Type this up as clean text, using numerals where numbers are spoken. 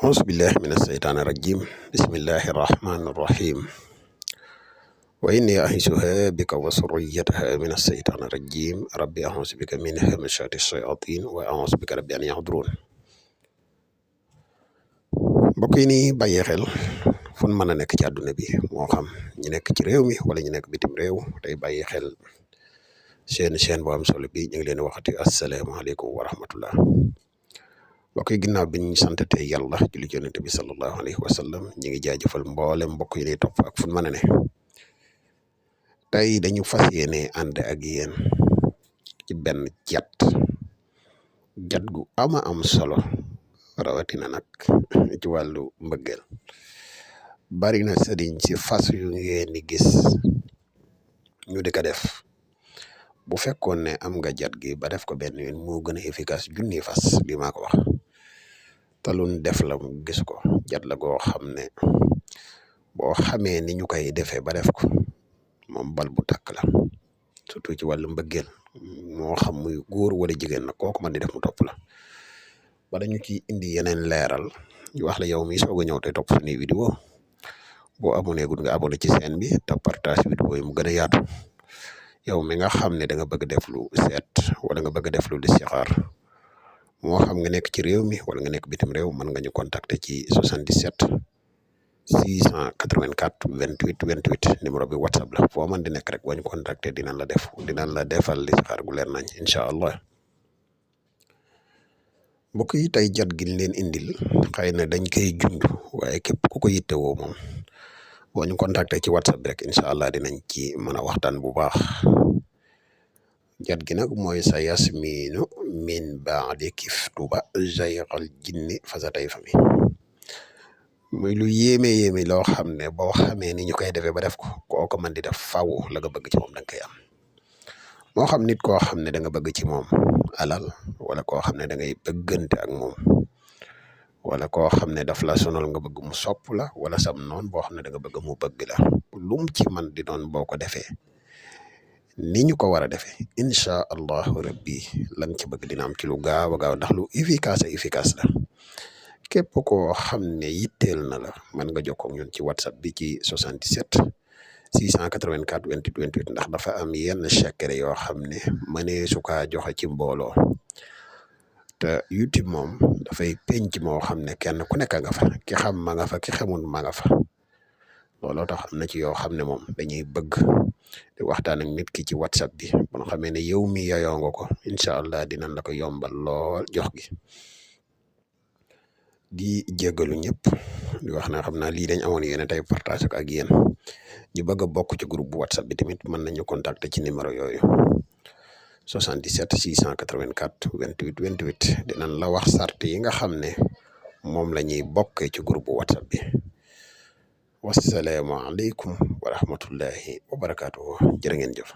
أعوذ بالله من الشيطان الرجيم بسم الله الرحمن الرحيم وإني أعيذها بك وذريتها من الشيطان الرجيم ربي أعوذ بك من همزات الشياطين وأعوذ بك ربي أن يحضرون mbokk yi nii bàyyi xel fu mën a nekk ci àdduna bi moo xam ñu nekk ci réew mi wala ñu nekk bitim réew tey bàyyi xel seen chaîne bu am solo bi ñu ngi leen waxati asalaamaaleykum wa rahmatullah mbokk yi ginnaaw bi ñu sant tey yàlla julli ci yonent bi sallallahu alayhi wa sallam ñu ngi jaajëfal mboolem mbokk yi ñuy topp ak fu mën a ne tey dañu fas yéene ànd ak yéen ci benn jat gu ama am solo rawatina nag ci wàllu mbëggeel bari na sëriñ si fas yu ngeen di gis ñu di ko def bu fekkoon ne am nga jat gi ba def ko benn yoon moo gën a efficace junni fas li maa ko wax te luñ def la mu gis ko jat la goo xam ne boo xamee ni ñu koy defee ba def ko moom bal bu tàkk la surtout ci wàllu mbëggeel moo xam muy góor wala jigéen nag kooku man di def mu topp la ba dañu ci indi yeneen leeral ñu wax la yow mi soog a ñëw te topp suñuy vidéo boo abonné gud nga abonné ci chaîne bi te partage vidéo yi mu gën a yaatu yow mi nga xam ne da nga bëgg def lu seet wala nga bëgg def lu listixaar moo xam nga nekk ci réew mi wala nga nekk bitim réew mën nga ñu contacter ci 77 684 28 28 numéro bi whatsapp la foo mën di nekk rek boo ñu contacter dinañ la defal listixaar gu leer nañ incha allah mbokk yi tey jat gi leen indil xëy na dañ koy junj waaye képp ku ko yittewoo moom boo ñu contacter ci whatsapp bi rek incha allah dinañ ci mën a waxtaan bu baax jat gi nag mooy sa yasmiinu min baadi kiftuba zayqal jinni fasatay fami muy lu yéeme loo xam ne boo xamee ni ñu koy defee ba def ko kooku man di def faw la nga bëgg ci moom da nga koy am moo xam nit koo xam ne da nga bëgg ci moom alal wala koo xam ne da ngay bëggante ak moom wala koo xam ne daf la sonal nga bëgg mu sopp la wala sam noon boo xam ne da nga bëgg mu bëgg la lum ci man di doon boo ko defee ni ñu ko war a defee incha allahu rabbi lan ci bëgg dina am ci lu gaaw a gaaw ndax lu efficace la képp koo xam ne yitteel na la mën nga jokkoo ak ñun ci whatsapp bi ci 77 684 28 28 ndax dafa am yenn secret yoo xam ne mënee su kaa joxe ci mbooloo te YouTube moom dafay penc moo xam ne kenn ku nekk nga fa ki xam ma nga fa ki xamul ma nga fa looloo tax am na ci yoo xam ne moom dañuy bëgg di waxtaan ak nit ki ci whatsapp bi bu nga xamee ne yow mi yayoo nga ko incha allah dinañ la ko yombal lool jox gi di jéggalu ñëpp di wax na xam naa lii dañ amoon yéene tey partage ak yéen ñu bëgg a bokk ci groupe bu whatsapp bi tamit mën nañu contacter ci numéro yooyu 77 684 28 28 dinañ la wax sart yi nga xam ne moom la ñuy bokkee ci groupe bu whatsapp bi wasalaamualeykum wa rahmatullahi wa barakaatuhu jërë ngeen jëf